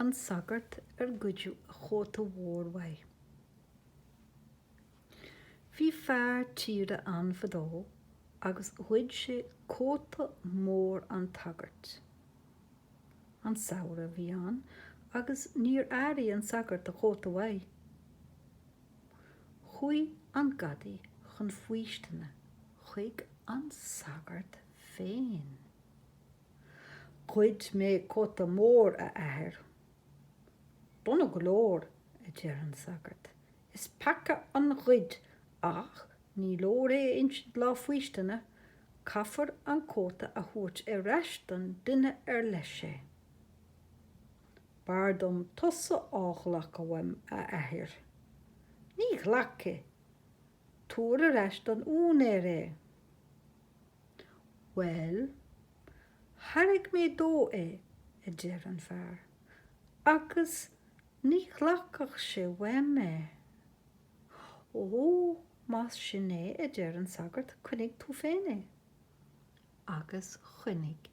An Sagart ar Goideadh a Chóta Mhór Uaidh. Bhí fear tíre ann fadó agus ghoid sé cóta mór an tsagairt. An samhradh a bhí ann agus níor airigh an sagart a chóta uaidh. Chuaigh an gadaí chun faoistine chuig an sagart féin. Ghoid mé cóta mór, a athair. Dona go leor, a deir an sagart, is peaca an ghoid ach ní leor é a insint lá faoistine, caithfear an cóta a thabhairt ar ais don duine ar leis é. B'fhearr dom tusa á ghlacadh uaim, a athair. Ní ghlacfaidh. Tabhair ar ais don úinéir é. Bhuel, thairg mé dó é, a deir an fear, agus ní ghlacfadh sé uaim é. Ó, más sin é, a deir an sagart, coinnigh tú féin é. Agus choinnigh.